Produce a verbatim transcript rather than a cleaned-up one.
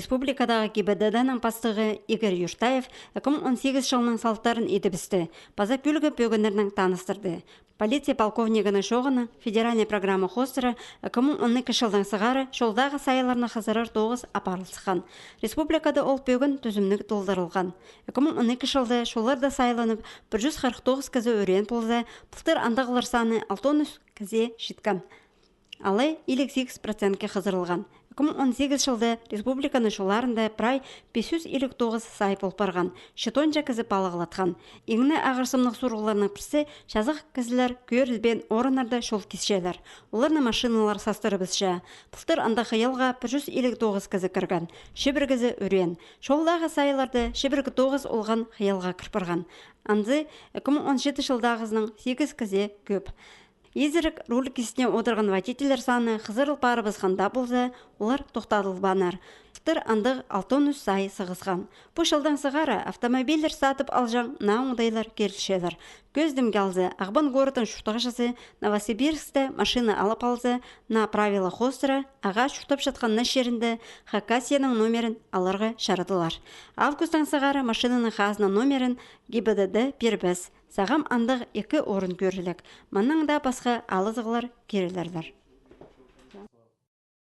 Республикадағы ГИБДД-ның пастығы Игорь Юртаев ікі муң он сигізінҷі чылның салтарын идібісті, паза пӱӱлгі пӧгіннернең таныстырды. Полиция полковнигінің чооғына федеральнай программа хоостыра ікі муң он ікі чылдаң сығара чолдағы сайыларны хызырар тоғыс апарылысхан. Республикада ол пӧгін тӱзімніг толдырылған. Ікі муң он ікі чылда чолларда сайыланып, пір чӱс хырых тоғыс кізі ӱреен полза, пылтыр андағылар саны алтон ӱс кізее читкен. Алай илиг сигіс процентке хызырылған. Ікі муң он сигізінҷі чылда республиканың чолларында прай пис чӱс илиг тоғыс сай пол парған, читонҷа кізі палығлатхан. Иң не ағырсымнығ сурығларның пірсі — чазағ кізілер кӧрілбеен орыннарда чол кисчелер. Оларны машиналар састырыбысча. Пылтыр андағ хыйалға пір чӱс илиг тоғыс кізі кірген, чибіргізі ӱреен. Чолдағы сайыларда чибіргі тоғыс олған хыйалға кір парған. Анзы ікі муң он читі чылдағызынаң сигіс кізее кӧп. Изірік руль кистіне одырған водительлер саны хызырыл парыбысханда полза, олар тохтадылбааннар. Пылтыр андағ алтон ӱс сай сығысхан. Пу чылдаң сығара автомобильлер сатып алҷаң наа оңдайлар кирілчелер. Кӧзідімге алза, Ағбан городтың чуртағҷызы Новосибирскте машина алып алза, наа правила хоостыра ағаа чуртапчатхан на чирінде Хакасияның номерін аларға чарадылар. Августтаң сығара машинаның хазна номерін ГИБДД пирбес. Сағам андағ ікі орын кӧрілік. Мыннаң даа пасха алызығлар кирілерлер.